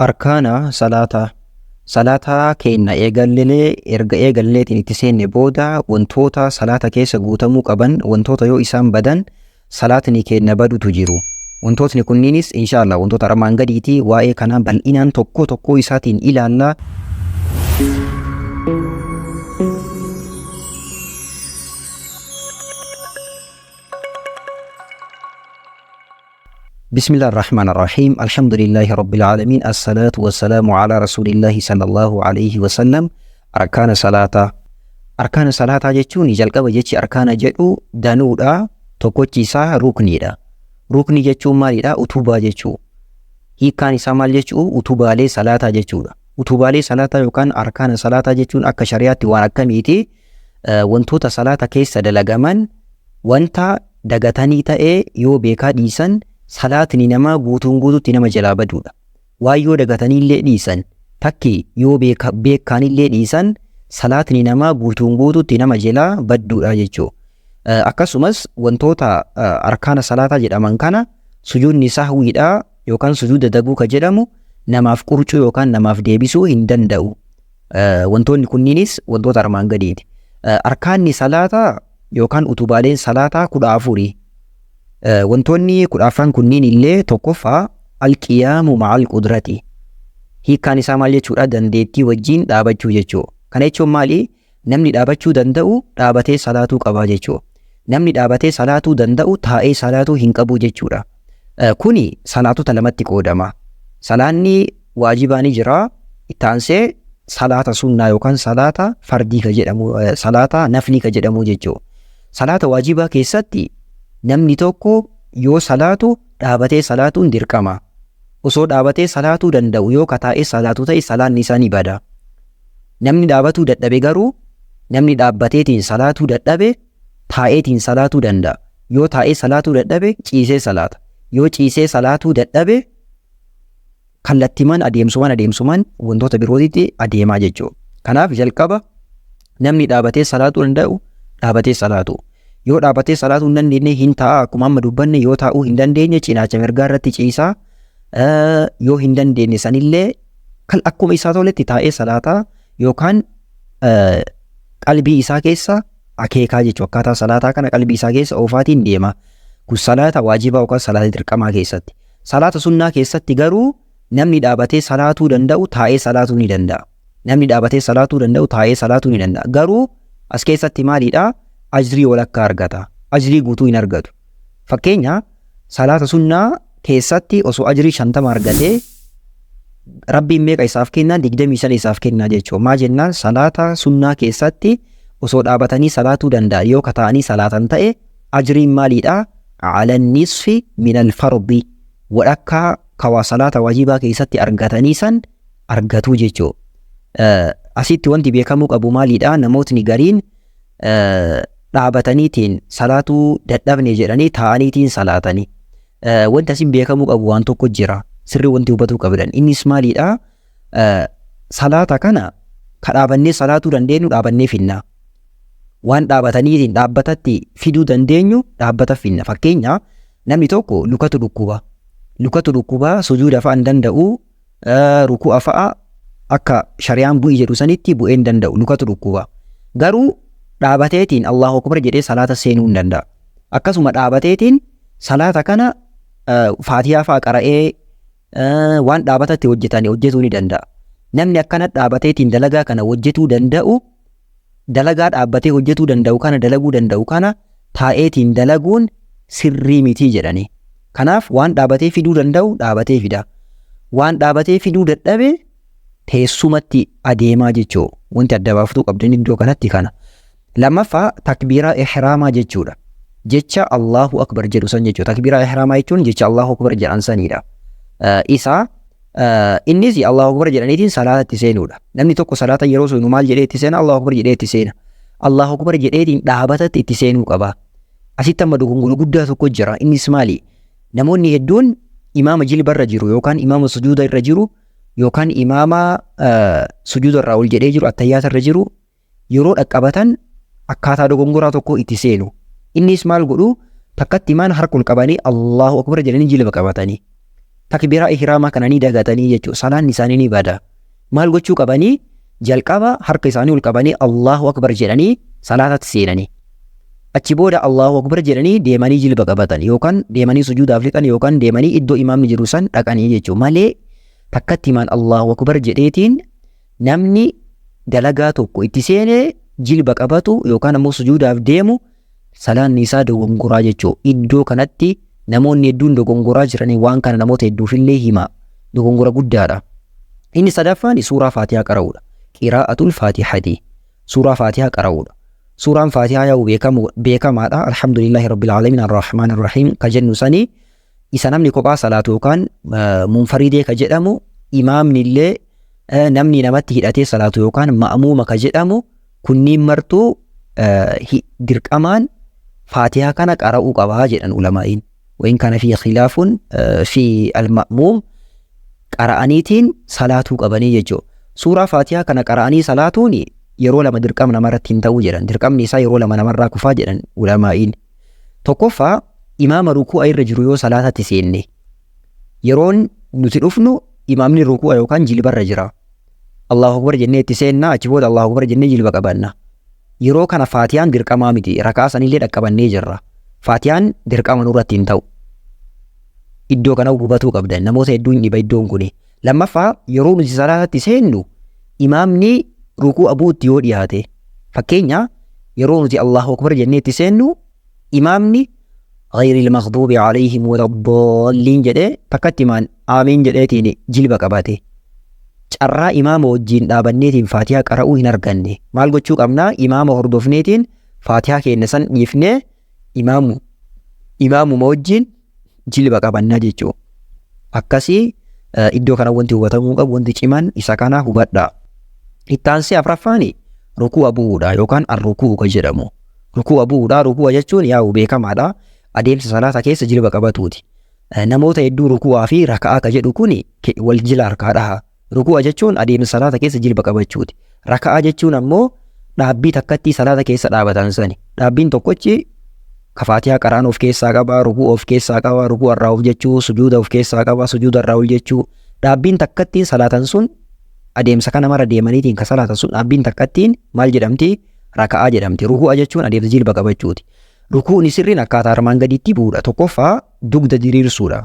Arkaana salaataa. Salaataa keenna eegallee erga eegalleetiin itti seenne booda wantoota salaata keessa guutamuu qaban wantoota yoo isaan badan salaatni keenna badutu jiru. Wantootni kunniinis insha Allah wantoota armaan gadiiti waa'ee kanaa bal'inaan tokko tokkoo isaatiin ilaalla. بسم الله الرحمن الرحيم الحمد لله رب العالمين الصلاة والسلام على رسول الله صلى الله عليه وسلم. Arkaana salaataa. Arkaana salaataa jechuun jalqaba jechi arkaana jedhu danuudha. Tokkochi isaa rukniidha. Ruknii jechuun maalidha? Utubaa jechuu. Hiikkaan isaa maal jechuu? Utubaalee salaataa jechuudha. Utubaalee salaataa yookaan arkaana salaataa jechuun akka shari'aatti waan akkamiiti? Wantoota salaata keessa dalagaman wanta dagatanii ta'ee yoo beekaa dhiisan salaatni namaa guutuun guututti nama jalaa baduudha. Waan yoo dagataniillee dhiisan takki yoo beekaanillee dhiisan salaatni namaa guutuun guututti nama jalaa badduudha jechuudha. Akkasumas wantoota arkaana salaataa jedhaman kana sujuudni sahwiidha yookaan sujuuda daguu ka jedhamu namaaf qurcuu yookaan namaaf deebisuu hin danda'u. Wantoonni kunniinis wantoota armaan gadiiti. Arkaanni salaataa yookaan utubaaleen salaataa 14. Wantoonni 14 kunniin illee tokkoffaa alqiyaamu ma'al qudrati. Hiikkaan isaa maal jechuudha? Dandeettii wajjin dhaabachuu jechuudha. Kana jechuun maali? Namni dhaabachuu danda'u dhaabatee salaatuu qabaa jechuudha. Namni dhaabatee salaatuu danda'u taa'ee salaatuu hin qabu jechuudha. Kuni salaatota lamatti qoodama. Salaanni waajibaa ni jira. Itti aansee salaata sunnaa yookaan salaata fardii ka jedhamu, salaata naflii ka jedhamu jechuudha. Salaata waajibaa keessatti namni tokko yoo salaatu dhaabatee salaatuun dirqama. Osoo dhaabatee salaatuu danda'u yoo ka taa'ee salaatu ta'e salaanni isaa ni bada. Namni dhaabatuu dadhabe garuu namni dhaabbateetiin salaatuu dadhabe taa'eetiin salaatuu danda'a. Yoo taa'ee salaatuu dadhabe ciisee salaata. Yoo ciisee salaatuu dadhabe kallattimaan adeemsumaan adeemsumaan wantoota birootitti adeemaa jechuudha. Kanaaf jalqaba namni dhaabatee salaatuu danda'u dhaabatee salaatu. Yoo dhaabatee salaatuu hin dandeenye hin taa'a, akkuma amma dubbanne yoo taa'uu hin dandeenye cinaacha mirgaa irratti ciisaa, yoo hin dandeenye sanillee kan akkuma isaa toletti taa'ee salaataa yookaan qalbii isaa keessa akeekaa jechuudha. Akkaataa salaataa kana qalbii isaa keessa oofaatiin deema. Kun salaata waajibaa yookaan salaata dirqamaa keessatti. Salaata sunnaa keessatti garuu namni dhaabatee salaatuu danda'u taa'ee salaatuu ni danda'a. Namni dhaabatee salaatuu danda'u taa'ee salaatuu ni danda'a. Garuu as keessatti maalidha? Ajrii walakkaa argata. Ajrii guutuu hin argatu. Fakkeenya salaata sunnaa keessatti osoo ajrii 50 argatee Rabbiin meeqa isaaf kennaa? 25 isaaf kennaa jechuudha. Maa jennaan salaata sunnaa keessatti osoo dhaabatanii salaatuu danda'a yoo ka taa'anii salaatan ta'e ajriin maalidha? Ala nisfi minal fardi, walakkaa kawaa salaata waajibaa keessatti argatanii san argatuu jechuudha. Asitti wanti beekamuu qabu maalidha? Namootni gariin dhaabataniitiin salaatuu dadhabne jedhanii taa'aniitiin salaatanii. Wanti asin beekamuu qabu waan tokko jira. Sirrii wanti hubatuu qabdan. Innis maalidha? Salaata kana ka dhaabannee salaatuu dandeenyu dhaabannee finna. Waan dhaabataniitiin dhaabbatatti fiduu dandeenyu dhaabbata finna. Fakkeenya namni tokko lukatu dhukkuba. Lukatu dhukkuba, sujuuda fa'a hin danda'u, ruku'a fa'a akka shari'aan bu'i jedhu sanitti bu'ee hin danda'u, lukatu dhukkuba. Garuu dhaabateetiin Allahu Akbar jedhee salaata seenuu hin danda'a. Akkasuma dhaabateetiin salaata kana faatiyaa fa'a qara'ee waan dhaabatatti hojjetanii hojjetuu ni danda'a. Namni akkana dhaabateetiin dalagaa kana hojjetuu danda'u, dalagaa dhaabbatee hojjetuu danda'u kana dalaguu danda'u kana taa'eetiin dalaguun sirrii mitii jedhanii. Kanaaf waan dhaabatee fiduu danda'u dhaabatee fida. Waan dhaabatee fiduu dadhabe teessumatti adeemaa jechuu. Wanti adda baaftuu qabdan iddoo kanatti kana. Lammaffaa takbiiraa ihraamaa jechuudha. Jecha Allahu Akbar jedhu san jechuudha. Takbiiraa ihraamaa jechuun jecha Allahu Akbar jedhan sanidha. Isa innis Allahu Akbar jedhaniitiin salaata itti seenuudha. Namni tokko salaata yeroo seenu maal jedhee itti seena? Allahu Akbar jedhee itti seena. Allahu Akbar jedheetiin dhaabatatti itti seenuu qaba. Asitti amma dogongora guddaa tokko jira. Innis maali? Namoonni hedduun imaama jilba irra jiru yookaan imaama sujuuda irra jiru yookaan imaama sujuuda irraa ol jedhee jiru attayyaata irra jiru yeroo dhaqqabatan akkaataa dogongoraa tokko itti seenu. Innis maal godhu? Takkatti maan harka ol qabanii Allahu Akbar jedhanii jilba qabatanii. Takbiiraa ihraamaa kana ni dagatanii jechuudha. Salaanni isaanii ni bada. Maal gochuu qabanii? Jalqaba harka isaanii ol qabanii Allahu Akbar jedhanii salaatatti seenanii. Achi booda Allahu Akbar jedhanii deemanii jilba qabatan yookaan deemanii sujuudaaf lixan yookaan deemanii iddoo imaamni jiru san dhaqanii jechuudha. Malee takkatti himaan Allahu Akbar jedheetiin namni dalagaa tokko itti seenee jilba qabatu yookaan ammoo sujuudaaf deemu salaanni isaa dogongoraa jechuudha. Iddoo kanatti namoonni hedduun dogongoraa jiranii waan kana namoota hedduufillee hima. Dogongora guddaadha. Inni sadaffaan suuraa Faatihaa qara'uudha. Qiraa'atul Faatihati. Suuraa Faatihaa qara'uudha. Suuraan Faatihaa yaa'u beekamaadha. Alhamdulillahi Rabbil Aalamiin Arrahmaan Arrahiim ka jennu sanii isa namni kophaa salaatu yookaan munfaridee ka jedhamu, imaamni illee, namni namatti hidhatee salaatu yookaan ma'muuma ka jedhamu, kunniin martuu dirqamaan Faatihaa kana qara'uu qabaa jedhan ulamaa'iin. Wayin kana fi khilaafun fi al-ma'muum, qara'aniitiin salaatuu qabanii jechuudha. Suuraa Faatihaa kana qara'anii salaatuun yeroo lama dirqama namarratti hin ta'uu jedhan. Dirqamni isaa yeroo lama namarraa kufaa jedhan ulamaa'iin. Tokkoffaa, imaama ruku'a irra jiru yoo salaatatti seenne, yeroon nuti dhufnu imaamni ruku'a yookaan jilbarra jira. Allahu Akbar jennee itti seenna, achi booda Allahu Akbar jennee jilba qabanna. Yeroo kana Faatiyaan dirqamaa miti, rakaa sanillee dhaqqabannee jirra. Faatiyaan dirqama nurratti hin ta'u. Iddoo kana hubatuu qabdan, namoota hedduun dhiba iddoon kuni. Lammaffaa, yeroo nuti salaatatti seennu imaamni ruku'a bu'utti yoo dhiyaate, fakkeenya yeroo nuti Allahu Akbar jennee itti seennu imaamni ghayril maghduubi alayhim waladdaalliin jedhee takkatti himaan aamiin jedheetiin jilba qabate. Carraa imaama wajjiin dhaabanneetiin Faatihaa qara'uu hin arganne. Maal gochuu qabnaa? Imaama hordofneetiin Faatihaa keenya san dhiifnee imaamuma wajjiin jilba qabannaa jechuudha. Akkasii iddoo kana wanti hubatamuu qabu, wanti cimaan isa kana hubadhaa. Ittaansee afraffaani ruku'a bu'uudha yookaan arrukuu kan jedhamu. Ruku'a bu'uudha. Ruku'a jechuun yaa'u beekamaadha. Adeemsa salaata keessa jilba qabatuuti. Namoota hedduu ruku'aa fi raka'aa ka jedhu kuni wal jila harkaa dhaha. Ruku'a jechuun adeemsa salaata keessa jilba qabachuuti. Raka'aa jechuun ammoo dhaabbii takkattii salaata keessa dhaabatan sani. Dhaabbiin tokkochi ka Faatihaa qara'an of keessaa qaba, rukuu of keessaa qaba, rukuu irraa of jechuu, sujuuda of keessaa qaba, sujuuda irraa ol jechuu. Dhaabbiin takkattiin salaatan sun, adeemsa kana mara deemaniitiin ka salaatan sun, dhaabbiin takkattiin maal jedhamti? Raka'aa jedhamti. Ruku'a jechuun adeemsa jilba qabachuuti. Rukuuni sirriin akkaataa armaan gadiitti bu'uudha. Tokkoffaa, dugda diriirsuudha.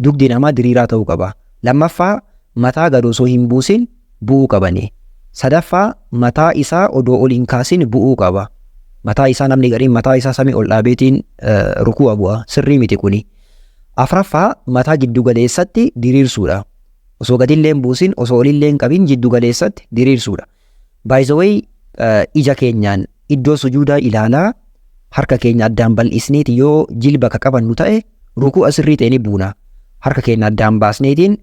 Dugdi namaa diriiraa ta'uu qaba. Lammaffaa, mataa gad osoo hin buusin bu'uu qabani. Sadaffaa, mataa isaa odoo ol hin kaasin bu'uu qaba. Mataa isaa, namni gariin mataa isaa samii ol dhaabeetiin ruku'a bu'a. Sirrii miti kuni. Afraffaa, mataa giddu galeessatti diriirsuudha. Osoo gadillee hin buusin, osoo olillee hin qabin, jiddu galeessatti diriirsuudha. By the way, ija keenyaan iddoo sujuudaa ilaalaa harka keenya addaan bal'isneeti yoo jilba ka qabannu ta'e, ruku'a sirrii ta'e ni buuna. Harka keenya addaan baasneetiin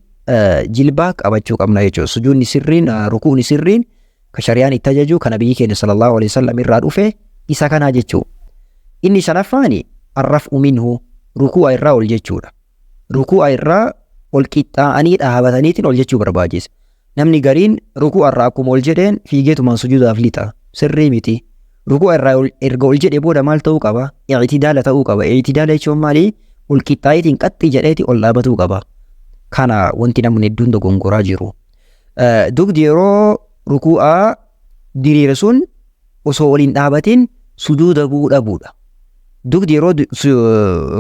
jilba qabachuu qabna jechuudha. Sujuudni sirriin, ruku'ni sirriin ka shari'aan itti ajaju, kan nabiyyi keenya sallallahu alaihi wasallam irraa dhufe isa kanaa jechuudha. Inni shanaffaani arraf'u minhu, ruku'a irraa ol jechuudha. Ruku'a irraa ol qixxaa'anii dhaabataniitiin ol jechuu barbaachisa. Namni gariin ruku'a irraa akkuma ol jedheen fiigeetumaan sujuudaaf lixa. Sirrii miti. Ruku'a irraa erga ol jedhe booda maal ta'uu qaba? I'tidaala ta'uu qaba. I'tidaala jechuun maali? Ol qixxaa'iitiin qaxxii jedheeti ol dhaabatuu qaba. Kana wanti namni hedduun dogongoraa jiru. Dugdi yeroo ruku'aa diriire sun osoo ol hin dhaabatin sujuuda bu'uu dhabuudha. Dugdi yeroo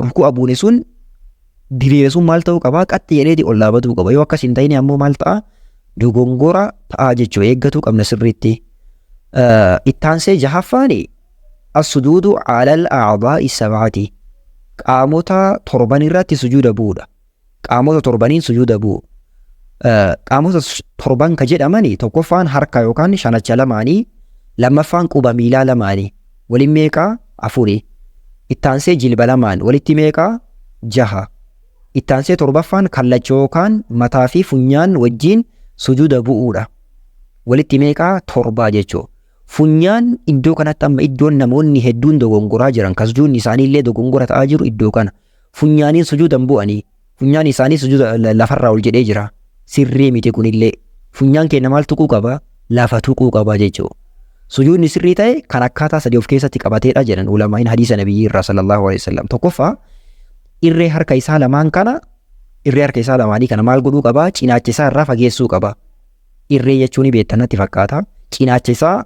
ruku'a buune sun diriire sun maal ta'uu qaba? Qaxxii jedheeti ol dhaabatuu qaba. Yoo akkas hin ta'in ammoo maal ta'a? Dogongora ta'aa jechuudha. Eeggatuu qabna sirriitti. Ittaansee jahaffaani as-sujuudu alal a'daa'i sab'ati. Qaamota torban irratti sujuuda bu'uudha. Qaamota torbaniin sujuuda bu'u. Qaamota torban ka jedhamani tokkoffaan harka yookaan shanacha lamaanii, lammaffaan quba miilaa lamaanii, waliin meeqaa? Afuri. Ittaansee jilba lamaan, walitti meeqaa? Jaha. Ittaansee torbaffaan kallacha yookaan mataa fi funyaan wajjiin sujuuda bu'uudha. Walitti meeqaa? Torbaa jechuudha. Funyaan iddoo kanatti amma iddoon namoonni hedduun dogongoraa jiran, ka sujuudni isaanii illee dogongora ta'aa jiru iddoo kana. Funyaaniin sujuudan bu'anii, funyaan isaanii sujuuda lafarraa ol jedhee jira. Sirrii miti kunillee. Funyaan keenya maal tuquu qaba? Lafa tuquu qaba jechuudha. Sujuudni sirrii ta'e kan akkaataa sadii of keessatti qabateedha jedhan ulamaa'iin hadiisa nabiyyi irraa sallallahu alaihi wasallam. Tokkoffaa, irree harka isaa lamaan kana Irree harka isaa lamaanii kana maal godhuu qaba? Cinaacha isaa irraa fageessuu qaba. Irree jechuun ni beektan natti fakkaata. Cinaacha isaa,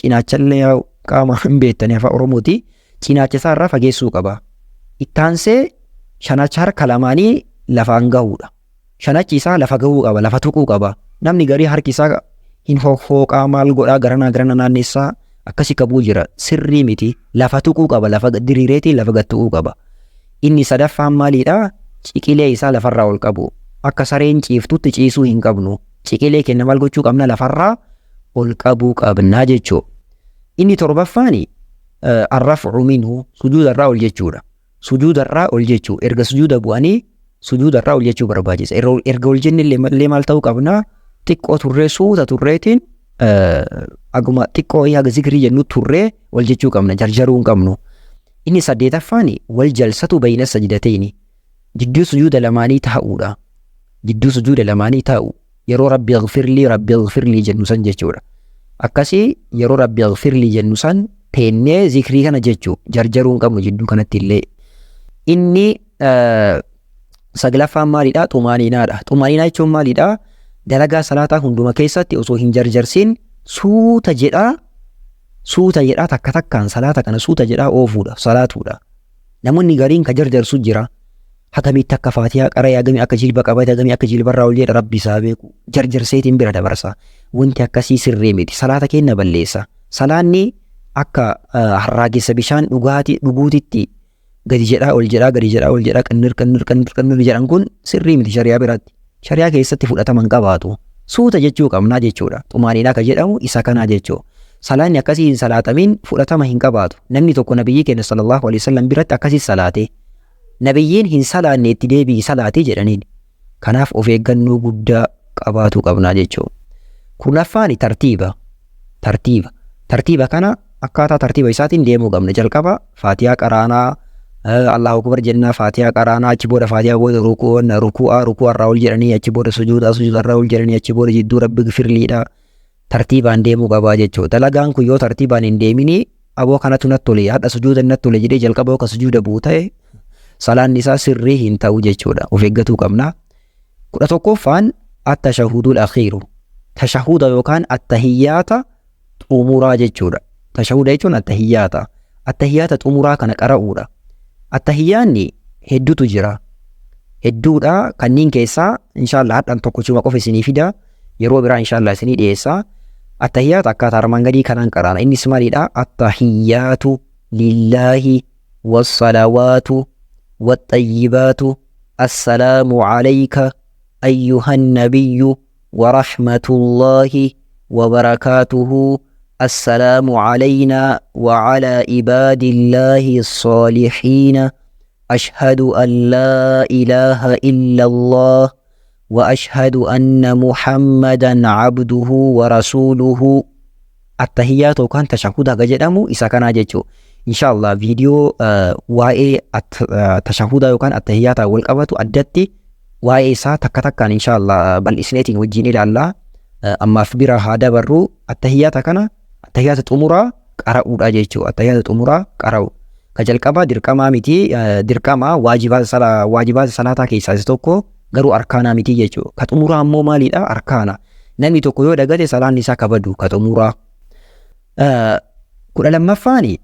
cinaachallee qaama hin beektanii afaan Oromooti. Cinaacha isaa irraa fageessuu qaba. Ittaansee shanacha harka lamaanii lafaan gahuudha. Shanachi isaa lafa gahuu qaba, lafa tuquu qaba. Namni garii harki isaa hin hohooqaa, maal godhaa, garanaa garana naannessaa akkasi qabuu jira. Sirrii miti. Lafa tuquu qaba, lafa diriireetiin lafa gad tuquu qaba. Inni sadaffaan maaliidha? Ciqilee isaa lafarraa ol qabu. Akka sareen ciiftutti ciisuu hin qabnu. Ciqilee keenya maal gochuu qabna? Lafarraa ol qabuu qabna jechuu. Inni torbaffaan arraf'u minhu, sujuudarraa ol jechuudha. Sujuudarraa ol jechuu, erga sujuuda bu'anii sujuudarraa ol jechuu barbaachisa. Erga ol jenne illee maal ta'uu qabna? Xiqqoo turree, suuta turreetiin, aguma xiqqoo haga zikrii jennu turree ol jechuu qabna, jarjaruu hin qabnu. Inni saddeetaffaan wal jalsatu bayna sajdatayni, jidduu sujuuda lamaanii taa'uudha. Jidduu sujuuda lamaanii taa'u, yeroo rabbi ighfirlii, rabbi ighfirlii jennu san jechuudha. Akkasii yeroo rabbi ighfirlii jennu san teennee zikrii kana jechuu, jarjaruu hin qabnu jidduu kanatti illee. Inni saglaffaan maalidha? Xumaaniinaadha. Xumaaniinaa jechuun maalidha? Dalagaa salaataa hunduma keessatti osoo hin jarjarsiin suuta jedhaa, suuta jedhaa, takka takkaan salaata kana suuta jedhaa oofuudha, salaatuudha. Namoonni gariin ka jarjarsu jira. Hagamitti akka faatihaa qara'e, hagamii akka jilba qabate, hagamii akka jilbarraa ol jedha rabbi isaa beeku. Jarjarseetiin bira dabarsa. Wanti akkasii sirrii miti. Salaata keenya balleessa. Salaanni akka harraagessa bishaan dhugaatii dhuguutitti gadi jedhaa ol jedhaa, gadi jedhaa ol jedhaa, qannir qannir qannir qannir jedhan kun sirrii miti shari'aa biratti. Shari'aa keessatti fudhatama hin qabaatu. Suuta jechuu qabnaa jechuudha. Xumaaniinaa ka jedhamu isa kanaa jechuudha. Salaanni akkasii hin salaatamin fudhatama hin qabaatu. Namni tokko nabiyyi keenya sallallahu alaihi wasallam biratti akkasii salaate. Nabiyyiin hin salaanne, itti deebi'i salaatee jedhaniin. Kanaaf of eeggannoo guddaa qabaatu qabnaa jechuudha. Kurnaffaan tartiiba. Tartiiba. Tartiiba kana akkaataa tartiiba isaatiin deemuu qabna. Jalqaba faatiyaa qaraanaa, Allahu akbar jennaa, faatiyaa qaraanaa, achi booda faatiyaa booda ruku'oon, ruku'aa, ruku'aa irraa ol jedhanii, achi booda sujuudaa, sujuuda irraa ol jedhanii, achi booda jidduu rabbi gfirliidha. Tartiibaan deemuu qabaa jechuudha. Dalagaan kun yoo tartiibaan hin deemini, aboo kanatu natti tole, hadha sujuuda natti tole jedhee jalqaba akka sujuuda bu'u ta'e, salaanni isaa sirrii hin ta'u jechuudha. Of eeggatuu qabna. 11ffaan at-tashahhudul akhiiru. Tashahuda yookaan attahiyyaata xumuraa jechuudha. Tashahuda jechuun attahiyyaata. Attahiyyaata xumuraa kana qara'uudha. Attahiyyaanni hedduutu jira. Hedduudha, kanneen keessaa inshaallah hadhaan tokkochuma qofa isinii fida. Yeroo biraa inshaallah isinii dhiyeessa. Attahiyyaata akkaataa armaan gadii kanaan qaraana. Innis maalidha? Attahiyyaatu lillaahi wassalawaatu waxxayyibaatu, assalaamu alayka ayyuhan nabiyyu ورحمة الله وبركاته، السلام علينا وعلى عباد الله الصالحين، أشهد أن لا إله إلا الله وأشهد أن محمدا عبده ورسوله. التحيات كان تشهد jedhamu isa kanaa jechuu. Inshallah viidiyoo waa'ee tashahuda yookaan attahiyyaata wal qabatu addatti waa'ee isaa takka takkaan inshallah bal'isneetiin wajjin ilaallaa. Ammaaf bira haa dabarru. Attahiyyaata kana, attahiyyaata xumuraa qara'uudha jechuu. Attahiyyaata xumuraa qara'u. Ka jalqabaa dirqamaa miti, dirqama waajibaata salaataa keessaa isa tokko, garuu arkaanaa miti jechuu. Ka xumuraa ammoo maalidha? Arkaana. Namni tokko yoo dagate salaanni isaa kabadu ka xumuraa. 12ffaani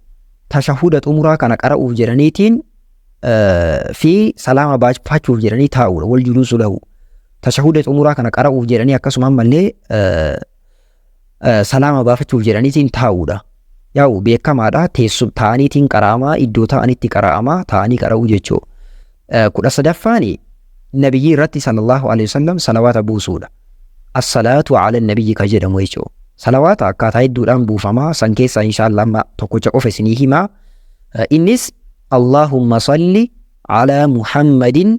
tashahuda xumuraa kana qara'uuf jedhaniitiin fi salaama baafachuuf jedhanii taa'uudha. Wal juluusu lahu. Tashahuda xumuraa kana qara'uuf jedhanii akkasuma ammallee salaama baafachuuf jedhaniitiin taa'uudha. Yaa'u beekamaadha, teessum taa'aniitiin qara'amaa, iddoo taa'anitti qara'amaa, taa'anii qara'uu jechuudha. 13ffaani nabiyyii irratti sallallahu alaihi wasallam salawaata buusuudha. Assalaatu ala nabiyyi ka jedhamu jechuudha. Salawaata akkaataa hedduudhaan buufamaa, san keessaa inshaallah amma tokkocha qofa isinii himaa. Innis Allahumma salli ala Muhammadin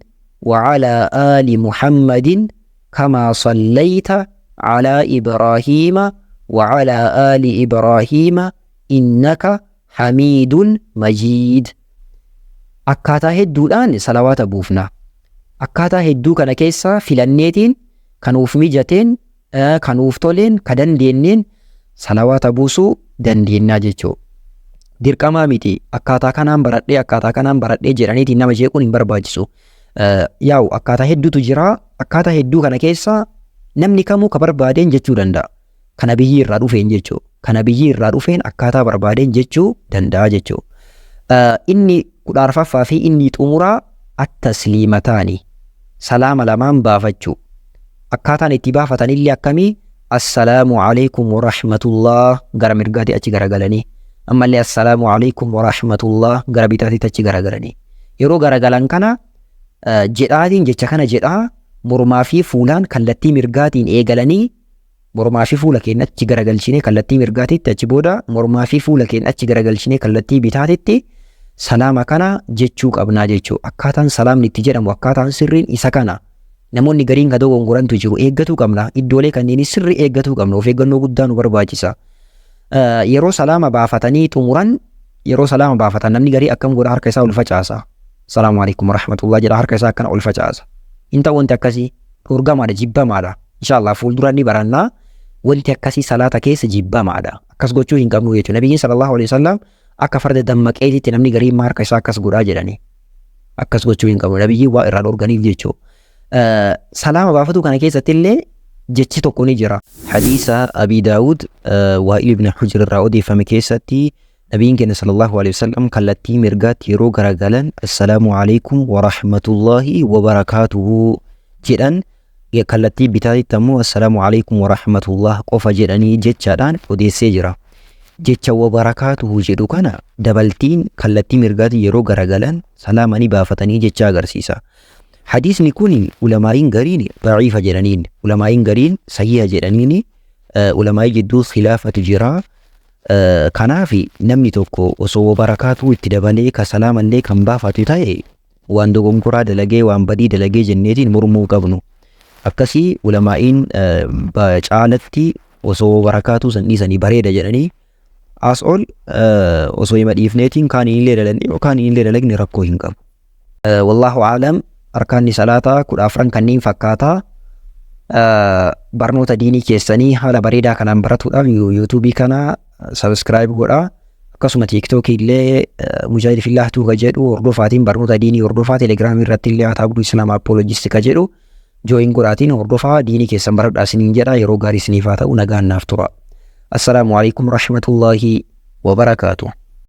wa ala aali Muhammadin kama sallayta ala Ibraahiima wa ala aali Ibraahiima innaka hamiidun majiid. Akkaataa hedduudhaan salawaata buufna. Akkaataa hedduu kana keessaa filanneetiin kanuuf mijateen, kanuuf toleen, ka dandeenneen salawaata buusuu dandeennaa jechuudha. Dirqamaa miti, akkaataa kanaan baradhee, akkaataa kanaan baradhee jedhaniitiin nama jeequun hin barbaachisu. Yaa'u akkaataa hedduutu jira. Akkaataa hedduu kana keessa namni kamuu ka barbaadeen jechuu danda'a. Ka nabiyyii irraa dhufeen jechuu. Ka nabiyyii irraa dhufeen akkaataa barbaadeen jechuu danda'a jechuu. Inni 14ffaa fi inni xumuraa at-tasliimataani. Salaama lamaan baafachuu. Akkaataan itti baafatan illee akkamii? Assalaamu alaikum wa rahmatullah gara mirgaatti achi garagalanii. Ammallee assalaamu alaikum wa rahmatullah gara bitaatti achi garagalanii. Yeroo garagalan kana jedhaatiin jecha kana jedhaa mormaa fi fuulaan kallattii mirgaatiin eegalanii, mormaa fi fuula keenya achi garagalchinee kallattii mirgaatitti, achi booda mormaa fi fuula keenya achi garagalchinee kallattii bitaatitti salaama kana jechuu qabnaa jechuu. Akkaataan salaamni itti jedhamu akkaataan sirriin isa kana. Namoonni gariin ka dogongorantu jiru, eeggatuu qabna. Iddoolee kanneen sirrii eeggatuu qabna. Of eeggannoo guddaa nu barbaachisa. Yeroo salaama baafatanii xumuran, yeroo salaama baafatan namni garii akkam godha? Harka isaa ol facaasa. Salaamu alaikum warahmatullah jedha, harka isaa akkana ol facaasa. Hin ta'u, wanti akkasii dhorgamaadha, jibbamaadha. Inshallah fuuldura ni barannaa. Wanti akkasii salaata keessa jibbamaadha. Akkas gochuu hin qabnu jechuudha. Nabiyyiin sallallahu alaihi wasallam akka farda dammaqeetitti namni gariin harka isaa akkas godhaa jedhani. Akkas gochuu hin qabnu. Nabiyyiin waa irraa dhorganiif jechuudha. Salaama baafatu kana keessatti illee jechi tokko ni jira. Hadiisa Abi Daawud Waa'il ibn Hujr irraa odeeffame keessatti Nabiin keenya sallallahu alaihi wasallam kallattii mirgaatti yeroo garagalan assalaamu alaikum wa rahmatullahi wa barakaatuhu jedhan, kallattii bitaatitti ammoo assalaamu alaikum wa rahmatullah qofa jedhanii jechaadhaan odeessee jira. Jecha wa barakaatuhu jedhu kana dabaltiin kallattii mirgaatti yeroo garagalan salaama ni baafatanii jecha agarsiisa. Hadiisni kun ulamaa'iin gariin daciifa jedhaniin, ulamaa'iin gariin sahiha jedhaniin, ulamaa'ii jidduu khilaafatu jira. Kanaaf namni tokko osoo barakaatuu itti dabalee ka salaamallee kan baafatu ta'e waan dogongoraa dalagee, waan badii dalagee jenneetiin mormuu qabnu. Akkasii ulamaa'iin caalatti osoo barakaatuu san dhiisanii bareeda jedhanii, as ol osoo hima dhiifneetiin kaan illee dalagne yookaan illee dalagne rakkoo hin qabu. Wallaahu aalam, arkaanni salaataa 14 kanneen fakkaataa. Barnoota diinii keessanii haala bareedaa kanaan baratuudhaaf yuutuubii kana subscribe godhaa. Akkasuma tiiktookii illee Mujaahid Fillaahtuu ka jedhu hordofaatiin barnoota diinii hordofaa, telegiraamii irratti illee Ataabduu Islaam Apologist ka jedhu join godhaatiin hordofaa, diinii keessan baradhaa isiniin jedha. Yeroo gaarii isiniif haa ta'u, nagaan naaf tura. Assalaamu alaikum rahmatullahi wa barakaatuh.